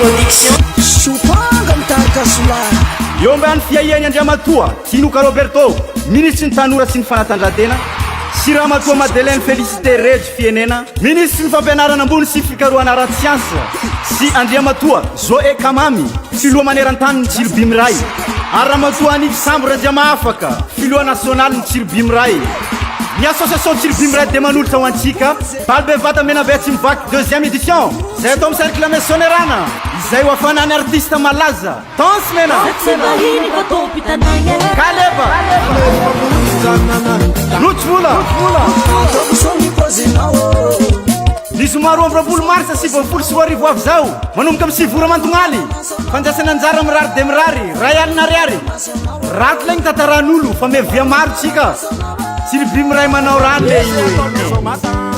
Production. Sopanga mitarika solahy. Eo ambany fiahian'i Andriamatoa Tinoka Roberto, Minisitry ny Tanora sy ny Fanatanjahantena, sy Ramatoa Madeleine Félicité Rejy Fienena, Minisitry ny Fampianarana Ambony sy Fikarohana Ara-tsiansa, sy Andriamatoa Zoé Kamamy, Filoha maneran-tanin'ny Tsilo Bimiray, ary Ramatoa Annick Sambo Randriamahafaka, Filoha nasionalin'ny Tsilo Bimiray. Ny Association Tsilo Bimiray dia manolotra ho antsika Bal Bevata Menabe Atsimovaky deuxième édition, izay atao amin'ny Cercle Maison Sonerana, izay ho hafanan'ny artiste malaza Tence Mena, Kaleba, Rotsivola. Ny zoma 22 marsa 2090 avy izao, manomboka amin'ny 9 ora mantognaly, fandraisana anjara mirary dia mirary, 1000 ariary. Raty lay ny tantaran'olo fa miavia maro tsika. Tsiribi miray manao raha le io e.